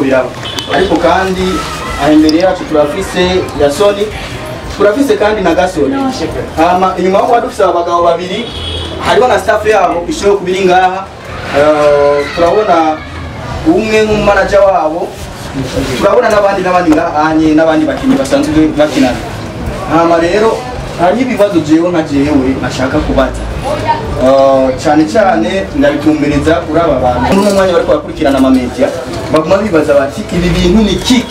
Biriko biraba, ariko kandi aha imbere yacu turafise Yasoni, turafise kandi na Gasore. Hama inyuma yo kuba dufise abagabo babiri, hariho na staff yabo ishoboye kubiri ngaha. Turabona umwe nk'umumanager wabo, turabona n'abandi n'abandi ngahanye n'abandi bakinnyi basanzwe bakinana. Hama rero hari ibibazo jewe nka jewe nashaka kubaza, cyane cyane ndabitumbereza kuri aba bantu. Muri uno mwanya bariko barakurikirana amamedia, baguma bibaza bati: "Ibi bintu ni kiki?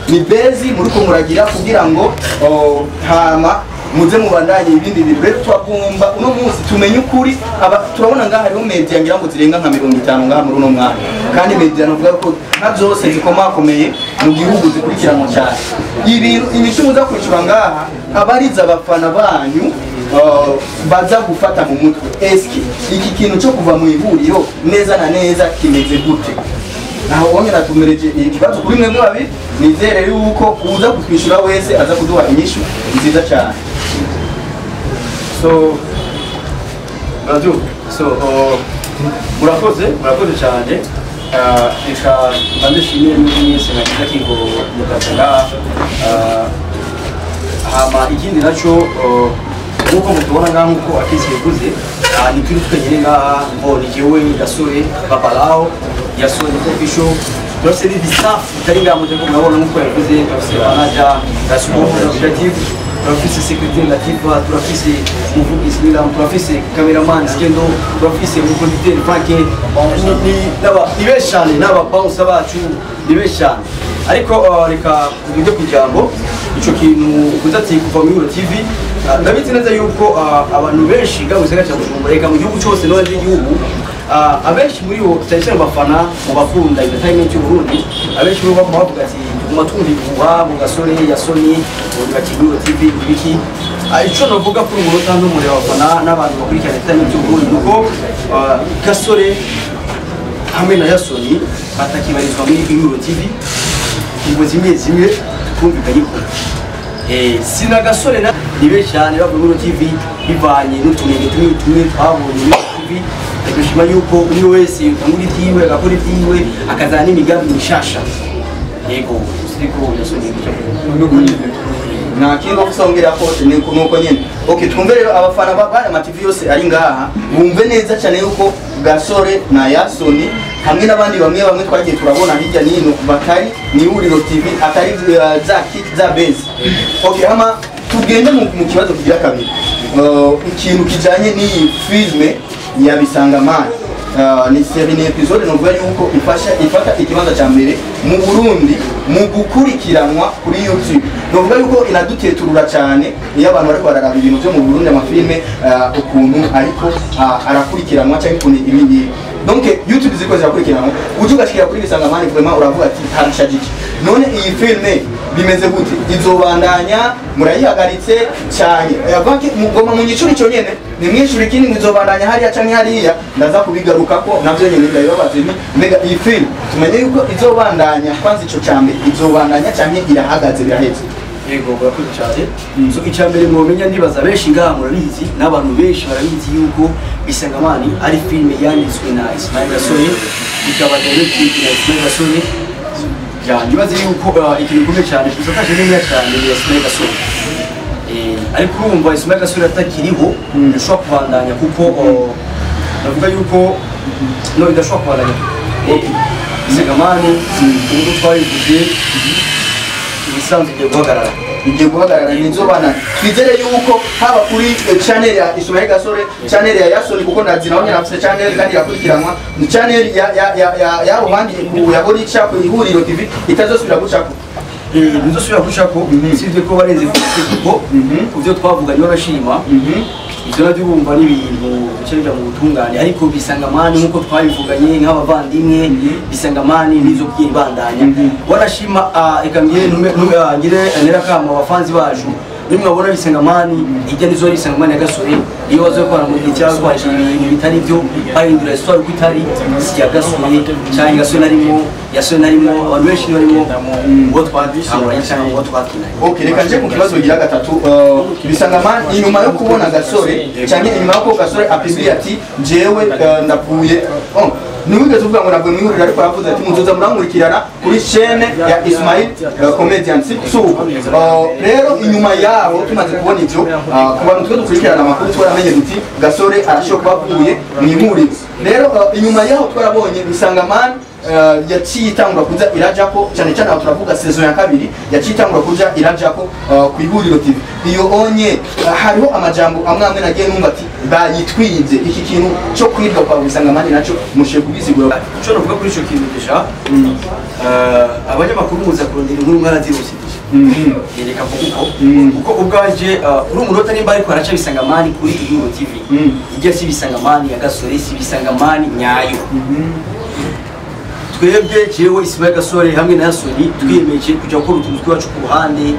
Ni bezi muriko muragira kugira ngo, oh, hama muze mubandanye ibindi bintu?" Rero twagomba uno munsi tumenye ukuri. Aba turabona ngaha hariho media ngira ngo zirenga nka 50 ngaha muri uno mwanya, kandi media novuga ko nka zose zikomakomeye mu gihugu, zikurikiranwa cyane. Ibintu inyishu muza kwicura ngaha abariza abafana banyu, baza gufata mu mutwe. Eske iki kintu cyo kuva mu ihuriro neza na neza kimeze gute? Naho wonye natumereje ikibazo kuri mwebwe babiri, nizere yuko uza kutwishyura wese aza kuduha inyishu nziza cyane. So Radu, so murakoze, murakoze cyane. Reka mbanze nshimire mwebwe mwese mwagize akigo mukaza ngaha. Hama ikindi naco, nk'uko mutubona ngaha, nk'uko akisi yavuze, ni turi twenyine ngaha ngo ni jewe Gasore Babalao Yasoni Official. Turafise n'indi staff itari ngaha mutariko murabona. Nk'uko yavuze, turafise manager Gaspo Creative, turafise secrétaire Latifa, turafise umuvugizi Milam, turafise cameraman Skendo, turafise umuproducteur Frank. Ni benshi cyane, n'aba bouncer bacu ni benshi cyane. Ariko reka tujye ku ijambo. Ico kintu uvuze ati kuva muri Euro TV, ndabizi neza yuko abantu benshi ngaho mu gisagara cya Bujumbura, reka mu gihugu cyose no hanze y'igihugu, abenshi muri bo, cyane cyane mu bafana, mu bakunda entertainment y'u Burundi, abenshi muri bo baguma bavuga ati: "Tuguma twumva ibihuha mu Gasore, Yasoni, ngo ntibakiri muri Euro TV, ibiki." Ico novuga kuri uyu munota n'umureba abafana n'abantu bakurikirana entertainment y'u Burundi nuko Gasore hamwe na Yasoni batakibarizwa muri Euro TV. Ingo zimwe zimwe twumvikanye ko sina Gasore na ni benshi cyane bavuye muri TV bivanye n'utunenge tumwe tumwe twabonye muri TV. Dushima yuko umwe wese yutangura ibyiwe, agakora ibyiwe, akazana n'imigambi mishasha. Yego, siriko Yasoni? Nuko nyine, nta kindi kusongera ko ni nuko nyine. Okay, twumve rero abafana baya ma TV yose ari ngaha bumve neza cyane yuko Gasore na Yasoni hamwe n'abandi bamwe bamwe twagiye turabona hirya n'ino batari ni Ihuriro TV, atari za kik za base. Okay, hama tugende mu kibazo kigira kabiri. Ikintu kijanye n'iyi filme ya Bisangamana. Ni série, ni épisode novuga yuko ifasha ifata ikibanza cya mbere mu Burundi mu gukurikiranwa kuri YouTube. Novuga yuko inaduteturura cyane iyo abantu bariko bararaba ibintu byo mu Burundi, amafilme, ukuntu ariko arakurikiranwa cyangwa ukuntu ibindi, donc YouTube ziriko zirakurikiranwa, uje ugashikira kuri Bisangamana, vraiment uravuga ati: "Harashajije." None iyi filme bimeze gute? Izobandanya, murayihagaritse cyane? Avanke mugoma mu nyicuri cyo nyene, ni mwishuri ikindi ngo izobandanya hariya canke hariya, ndaza kubigarukako navyo nyene ndabibabaze. Ni mbega iyi film tumenye yuko izobandanya? Kwanza ico cambere, izobandanya canke irahagaze, biraheze? Yego, murakoze cyane. So icya mbere mwomenya, ndibaza benshi ngaha murabizi, n'abantu benshi barabizi yuko Bisangamani ari filime yanditswe na Ismail Gasore, ikaba directed na Ismail Gasore. Ya, ndibaze yuko ikintu gikomeye cyane pourcentage nini cyane ni Ismail Gasore. Ariko urumva Ismail Gasore atakiriho, bishobora kubandanya kuko navuga yuko no bidashobora kubandanya. Bisangamani ubu twabivuze, ibisanzwe igiye guhagarara. Igiye guhagarara, nizobana. Twizere yuko haba kuri channel ya Ismail Gasore, channel ya Yasoni, kuko ndazi naho nyine afise channel kandi irakurikiranwa, ni channel ya bandi ku ya Borica ku Ihuriro TV, itazosubira gucako. Ntizosubira gucako, sivyo ko barenze ku itegeko, ku byo twavuganye barashima. Ivyo navyo urumva ni ibintu bica bija mu butungane, ariko Bisangamani nk'uko twabivuganye nk'abavandimwe, Bisangamani nizo kwibandanya wanashima. Reka ngire ngire nera kama abafanzi bacu, nimwabona Bisangamani ijya nizo ari Bisangamani ya Gasore. Iyo bazokora mu gihe cyangwa kwakira ibintu bitari byo, bahindura histoire uko itari, si ya Gasore cyangwa Gasore narimo, Yasore narimo, abantu benshi barimo ngo twatanguranye cyangwa ngo twakinanye. Okay, reka nje ku kibazo gira gatatu. Bisangamani, inyuma yo kubona Gasore cyangwa inyuma yo ko Gasore apublie ati: "Jewe ndavuye," oh, Ntiwigeze uvuga ngo navuye mu ihuriro, ariko aravuze ati muzoza murankurikirana kuri chaîne ya Ismail Comedian. Si uko? Rero inyuma yaho tumaze kubona ivyo, ku bantu twe dukurikirana amakuru twaramenye duti Gasore arashobora kuba avuye mu ihuriro. Rero inyuma yaho twarabonye Bisangamani yaciye itangura kuza irajako cyane cyane, aho turavuga saison ya kabiri, yaciye itangura kuja irajako ku Ihuriro TV. Iyo onye hariho amajambo amwe amwe nagiye numva ati bayitwinze. Iki kintu cyo kwibwa kwa Bisangamani naco mushe kubisigura? Icyo navuga kuri icyo kintu déjà, abanyamakuru muza kurondera inkuru mwarazirose déjà. Yereka mvuga uko kuko ubwanje uri umunota nimba ariko araca Bisangamani kuri Ihuriro TV, ijya si Bisangamani ya Gasore, si Bisangamani nyayo. Twebwe, jewe Ismail Gasore hamwe na Yasoni, twiyemeje kujya gukora utuntu twacu ku ruhande,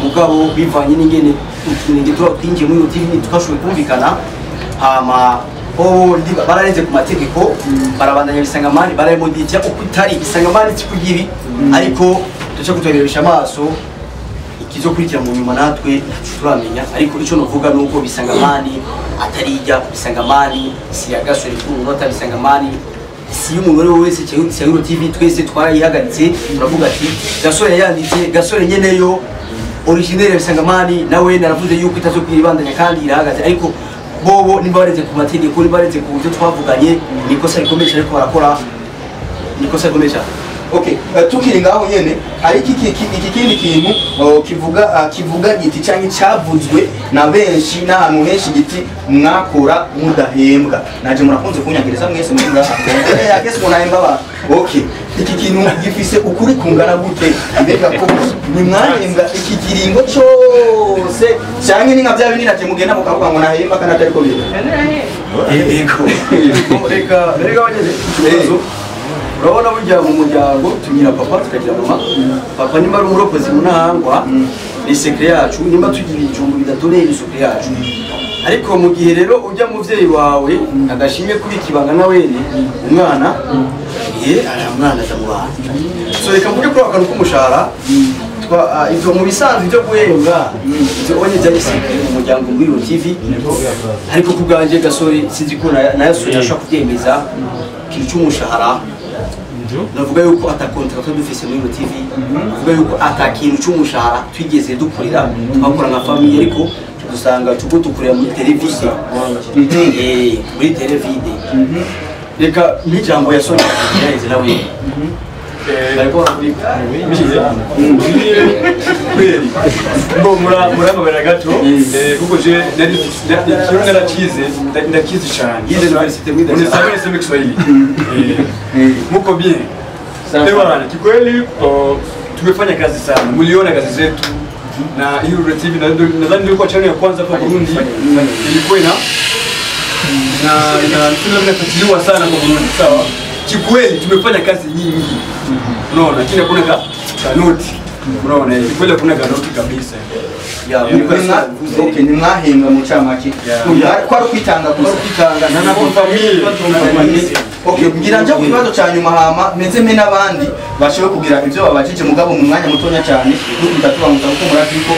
mugabo bivanye n'ingene utunenge tuba twinjiye muri iyo TV twashoboye kumvikana. Hama bo bararenze ku mategeko, barabandanya Bisangamani, barayimoditya uko itari. Bisangamani si kugira ibi, ariko duce kuturebesha amaso ikizokurikira mu nyuma natwe ntaco turamenya. Ariko ico novuga nuko Bisangamani atari ijya Bisangamani si ya Gasore kuri umunota, Bisangamani si y'umuntu uwo ari we wese cyangwa si ya Euro TV. Twese twarayihagaritse, turavuga ati Gasore yayanditse, Gasore nyeneyo originaire ya Bisangamani nawe naravuze yuko itazokwibandanya kandi irahagaze. Ariko bobo nimba bareze ku mategeko, nimba bareze ku byo twavuganye, ni ikosa rikomeye cyane ariko barakora, ni ikosa rikomeye cyane. Okay, tukiri ngaho nyene, hari iki kindi kintu kivuga giti canke cavuzwe na benshi n'ahantu henshi giti mwakora mudahembwa. Naje murakunze kunyagereza mwese muri ngaha. Agese umuntu ahemba abantu. Okay, iki kintu gifise ukuri kungana gute? Mbega ko nimwahembwa iki kiringo cose, canke ni nka vya bindi naje mugenda mukavuga ngo nahemba kandi atariko biri? Yego, reka bageze ikibazo. Urabona burya mu muryango tugira papa, tukagira mama. Papa nimba ari umurokozi mu ntahangwa ni secret yacu, nimba tugira ibijumbu bidatoneye ni secret yacu. Ariko mu gihe rero ujya muvyeyi wawe adashimye kubika ibanga na wene umwana ye aramwandaza mu bantu. So reka mvuge kuri akantu k'umushahara. Ivyo mu bisanzwe byo guhembwa, ivyo onye byari secret mu muryango muri Euro TV. Ariko ku bwanje Gasore, sinzi ko na Yasoni ashobora kubyemeza, ikintu cy'umushahara navuga yuko ata contrat dufise muri Euro TV. Navuga yuko ata kintu cy'umushahara twigeze dukorera. Twakora nka famille, ariko dusanga tugo dukorera muri televiziyo, muri televide. Reka n'ijambo Yasoni yaheze nawe bariko barakurika. Kweli bo murababara gato, kuko je nari ikirundi narakize, ndakizi cyane. Yize université muri Dar es Salaam. Unisamehe, niseme Kiswahili. Muko bien? Eh bwana, kikweli tumefanya kazi sana, mliona kazi zetu na Ihuriro TV nadhani ndio channel ya kwanza hapa Burundi ilikuwa ina na na film inafuatiliwa sana kwa Burundi, sawa? Kikweli tumefanya kazi nyingi, unaona, lakini hakuna kanoti, unaona, kikweli hakuna kanoti kabisa. Ya. Okay, nimwahembwa mu camake? Yeah. Ko ari kwitanga gusa? Kwitanga nta Famille. Okay, ngira nje ku kibazo ca nyuma, hama meze mpe n'abandi bashoboye kugira ivyo babajije, mugabo mu mwanya mutonya cyane dukubita tubanguta, kuko murazi yuko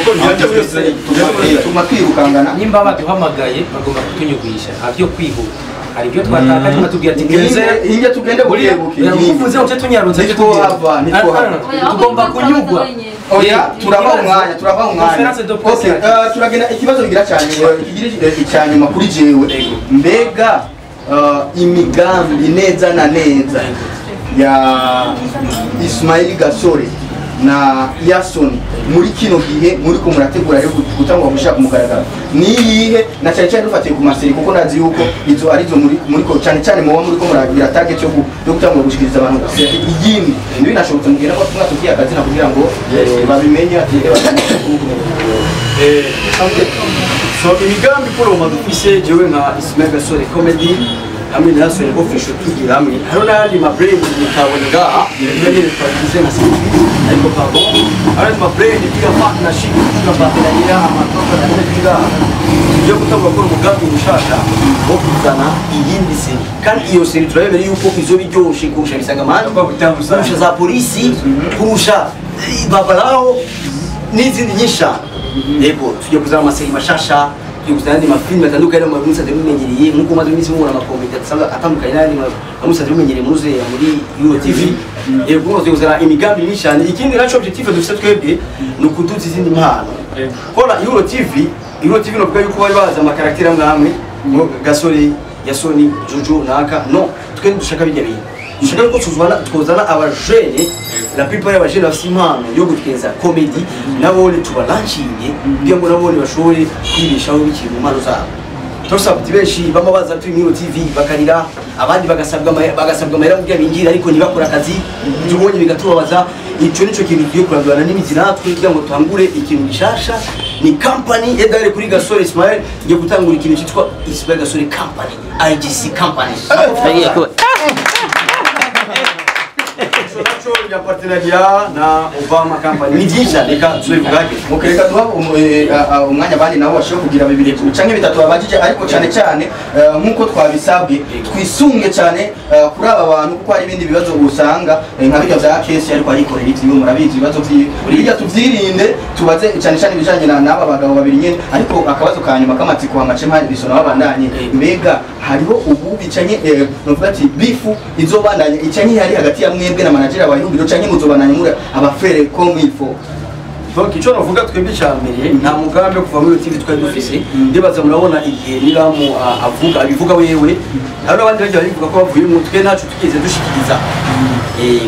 tuma twirukangana. Nimba baduhamagaye bagomba kutunyugisha, nta byo kwihuta. Hari ibyo twatakaje, batubwira ati Hinge hinge tugende buke buke. Uvuze ngo tunyarutse. Nitwohava, nitwohava. Tugomba kunyugwa. Oya, turabaha umwanya, turabaha umwanya. Conférence de presse. Okay, turagenda ikibazo kigira cyane, kigira icyanyuma kuri jewe. Mbega imigambi neza na neza ya Ismail Gasore na Yasoni muri kino gihe muri ko murategura yo gutangwa gushaka kumugaragaro ni iyihe, na cyane cyane dufatiye ku ma séries, kuko ndazi yuko izo arizo muri ko cyane cyane muba muri ko muragira target yo gutangwa gushikiriza abantu série iyindi? Ntibinashobotse mubwira ko mwatubwiye akazina kugira ngo babimenye ati So imigambi pour le moment dufise, jewe nka Ismail Gasore Comedy hamwe na Yasoni Official tugira hamwe, hariho n'ayandi ma brand mutabonye ngaha, niyo nyene twagize nka surprise. Ariko pardon, hariho n'ayandi ma brand tugira partnership, tugira partenariat, amatroka na ngaha tugiye gutangura gukora umugambi mushasha wo kuzana iyindi série, kandi iyo série turabemera yuko izoba iryoshe kurusha Bisangamani, kurusha za polisi, kurusha Babalao n'izindi nyinshi cyane. Yego, tugiye kuzana ama séries mashasha. Tugiye kuzana andi mafilime atandukanye n'ayo musanzwe mumenyereye, nk'uko mumaze iminsi mubona amakomedi asanzwe atandukanye n'ayandi musanzwe mumenyereye muruze muri Euro TV. Yego, tugiye kuzana imigambi myinshi cyane. Ikindi naco, objectif dufite twebwe ni ukuduza izindi mpano. Kora Euro TV, Euro TV novuga yuko bari bazi amacaractère amwe amwe, ngo Gasore, Yasoni, Jojo, Naka. No twe dushaka bijya bintu, dushaka ko tuzana, twozana abajene, la plupart y'abajene bafite impano yo gutwenza, comedy, nabone tubalanshinge kugira ngo nabone bashobore kwibeshaho bikiri mu mpano zabo. Turasaba benshi bama baza turi muri TV bakarira, abandi bagasabwa amahera kugira binjire, ariko ntibakore akazi. Tubonye bigatubabaza. Ico nico kintu tugiye kurandurana n'imizi natwe kugira ngo tuhangure ikintu gishasha, ni company edare kuri Gasore Ismail. Tugiye gutangura ikintu cyitwa Ismail Gasore Company, IGC Company. Ico naco ya partenariat na Obama Company ni byinshi cyane, reka tuzobivugage. Reka duha umwanya abandi nabo bashobora kugira bibiri canke bitatu babajije, ariko cyane cyane nk'uko twabisabwe twisunge cyane kuri aba bantu, kuko hari ibindi bibazo usanga nka bijya vya kesi, ariko arikorera ivyiwe, murabizi ibibazo vyiwe bijya, tuvyirinde, tubaze cyane cyane ibijanye n'aba bagabo babiri nyene. Ariko akabazo ka nyuma k'amatsiko amacema bisona babandanye: mbega hariho ubu bicanye, novuga ati beef izobandanye icanye ihari hagati ya mwebwe na manager wa Ihuriro, canke muzobandanye muri abafrères comme il faut? Donc icyo navuga, twebwe icya mbere nta mugambi wo kuva muri TV twari dufise. Ndibaza murabona igihe Niramu avuga, abivuga wewe, hari n'abandi bagiye babivuga ko bavuyemo, twe ntacu tugeze dushikiriza.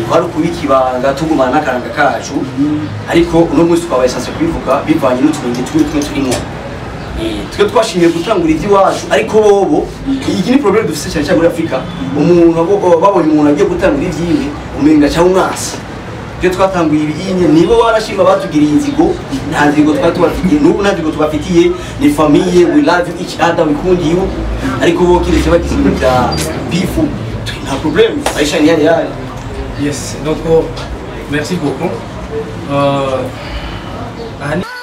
Kwari ukubika ibanga, tugumana n'akaranga kacu, ariko uno munsi twabaye sanse kubivuga bivanye n'utunenge tumwe tumwe turimo. Twe twashimiye gutangura iby'iwacu, ariko bobo, iyi ni problème dufise cyane cyane muri Afurika, umuntu babonye umuntu agiye gutangura ibyiwe umenga cyangwa umwasi. Twe twatanguye ibiyinye, nibo barashima batugiriye inzigo. Nta nzigo twari tubafitiye, n'ubu nta nzigo tubafitiye, ni famille, we love each other, we kund you, ariko bo kiretse bagize ibintu bya beef, twe nta problème, maisha ni yale yale. Yes, donc merci beaucoup. Aha.